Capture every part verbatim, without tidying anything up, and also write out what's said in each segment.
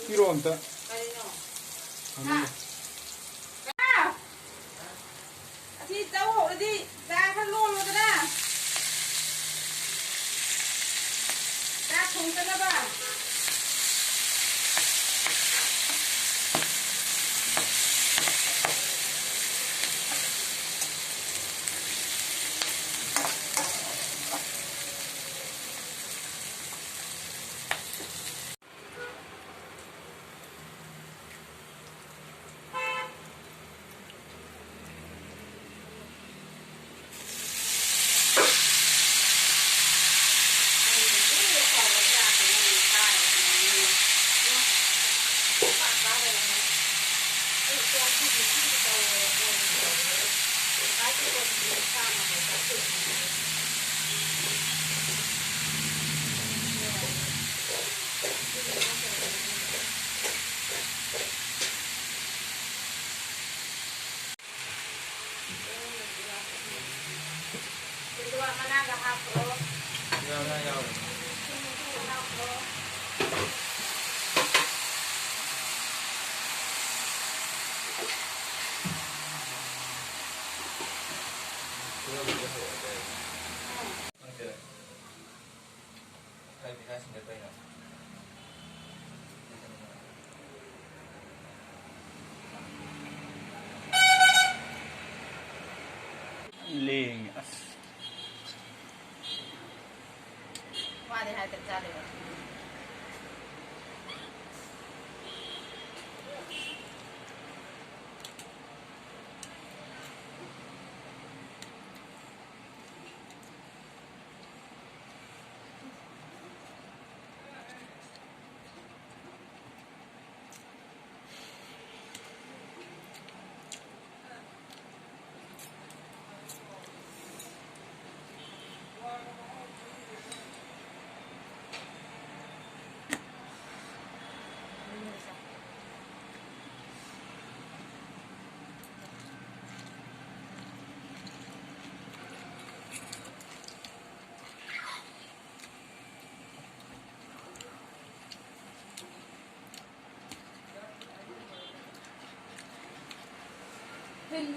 ꯄꯤꯔꯣ ꯑꯝꯇ꯫ ꯀꯔꯤꯅꯣ? ꯍꯥ? ꯍꯥ? ꯑꯁꯤ ꯆꯧ ꯍꯧꯔꯗꯤ ꯆꯥ ꯈꯔ ꯂꯣꯜꯂꯣꯗꯅ꯫ ꯆꯥ ꯊꯣꯡꯗꯅꯕ꯫ ꯁꯦꯡꯗꯣꯛ ꯃꯅꯥꯒ ꯍꯥꯞꯈ꯭ꯔꯣ꯫ ꯌꯥꯎꯔꯦ, ꯌꯥꯎꯔꯦ꯫ ꯁꯤꯡ ꯃꯆꯨ ꯍꯥꯞꯈ꯭ꯔꯣ꯫ ꯇꯤꯜꯍꯧꯗꯨꯗꯤ ꯍꯧꯔꯒꯦ꯫ ꯎꯝ꯫ ꯅꯪꯁꯦ ꯀꯥꯏ ꯄꯩꯁꯥ ꯁꯤꯡꯒꯠꯇꯣꯏꯅꯣ? ꯂꯦꯡꯉꯦ ꯑꯁ꯫ ꯋꯥꯗꯤ ꯍꯥꯏꯗꯕ ꯆꯥꯗꯦꯕ꯫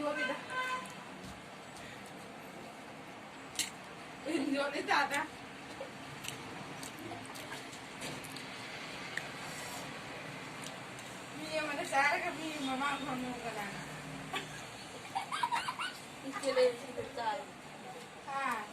ꯌꯣꯠꯂꯤꯗ꯫ ꯌꯣꯠꯂꯤ ꯇꯥꯗ꯫ ꯃꯤ ꯑꯃꯅ ꯆꯥꯔꯒ ꯃꯤ ꯃꯃꯥꯡ ꯐꯝꯃꯣ ꯀꯅꯥꯅ? ꯏꯆꯦ ꯂꯩꯔꯤꯁꯤꯗ ꯆꯥꯏ꯫ ꯍꯥ?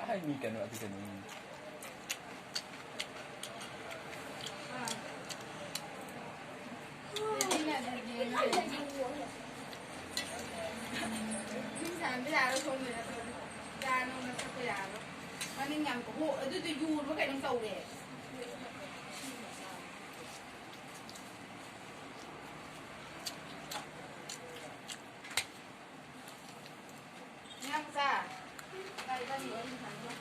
ꯍꯥꯏ ꯃꯤ ꯀꯩꯅꯣ ꯑꯗꯨ ꯀꯩꯅꯣ꯫ ꯃꯅꯤꯡ ꯌꯥꯝ ꯀꯣ-, ꯑꯗꯨꯗꯣ ꯌꯨꯔꯕ ꯀꯩꯅꯣꯝ ꯇꯧꯔꯦ꯫ ꯉꯥ ꯃꯆꯥ꯫ ꯀꯗꯥꯏ ꯏꯕꯥꯅꯤ ꯋꯥꯔꯤ ꯁꯥꯟꯅꯩꯅꯣ?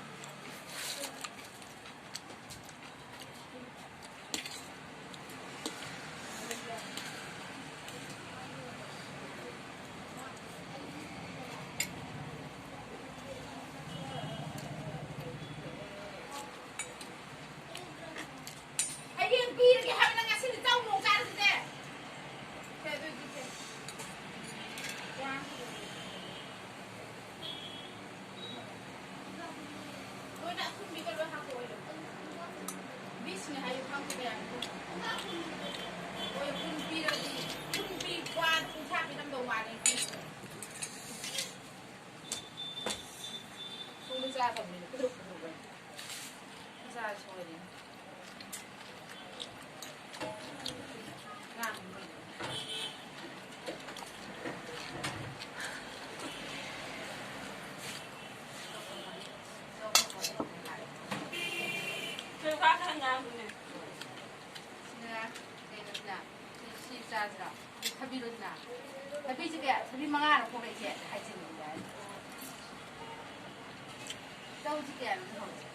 ꯍꯌꯦꯡ ꯄꯤꯔꯒꯦ ꯍꯥꯏꯕ ꯅꯪ ꯉꯁꯤꯗꯤ ꯆꯧ ꯅꯣꯡ ꯆꯥꯔꯁꯤꯅꯦ꯫ ꯁꯦ, ꯑꯗꯨꯗꯤ ꯁꯦ꯫ ꯌꯥ꯫ ꯂꯣꯏꯅ ꯑꯊꯨꯝꯕꯤꯒ ꯂꯣꯏ ꯍꯥꯞꯄꯛꯑꯣ꯫ ꯕꯤꯁꯅꯦ ꯍꯥꯏꯌꯨ, ꯈꯪꯗꯦ ꯀꯌꯥꯅꯣ꯫ ꯍꯣꯏ, ꯀꯨꯟ ꯄꯤꯔꯗꯤ, ꯀꯨꯟ ꯄꯤ, ꯀ꯭ꯋꯥ ꯀꯨꯟꯊ꯭ꯔꯥ ꯄꯤꯔꯝꯗꯧ ꯃꯥꯜꯂꯦ꯫ ꯁꯣꯝꯗ ꯆꯥꯗꯕꯅꯤꯅ ꯈꯨꯗꯣꯛ ꯈꯨꯗꯣꯛꯄꯅꯤ꯫ ꯆꯥ ꯁꯣꯏꯔꯦ꯫ ꯁꯤꯅ ꯀꯩꯅꯣꯁꯤꯅ, ꯁꯤ ꯆꯥꯁꯤꯔꯣ? ꯁꯤ ꯊꯥꯕꯤꯔꯣꯁꯤꯅ꯫ ꯊꯕꯤꯁꯤ ꯀꯌꯥ? ꯊꯕꯤ ꯃꯉꯥꯔꯣ ꯈꯣꯛꯂꯛꯏꯁꯦ? ꯍꯥꯏꯖꯤꯟꯕ ꯌꯥꯏ꯫ ꯆꯧꯁꯤ ꯀꯌꯥꯅꯣ ꯍꯧꯖꯤꯛ?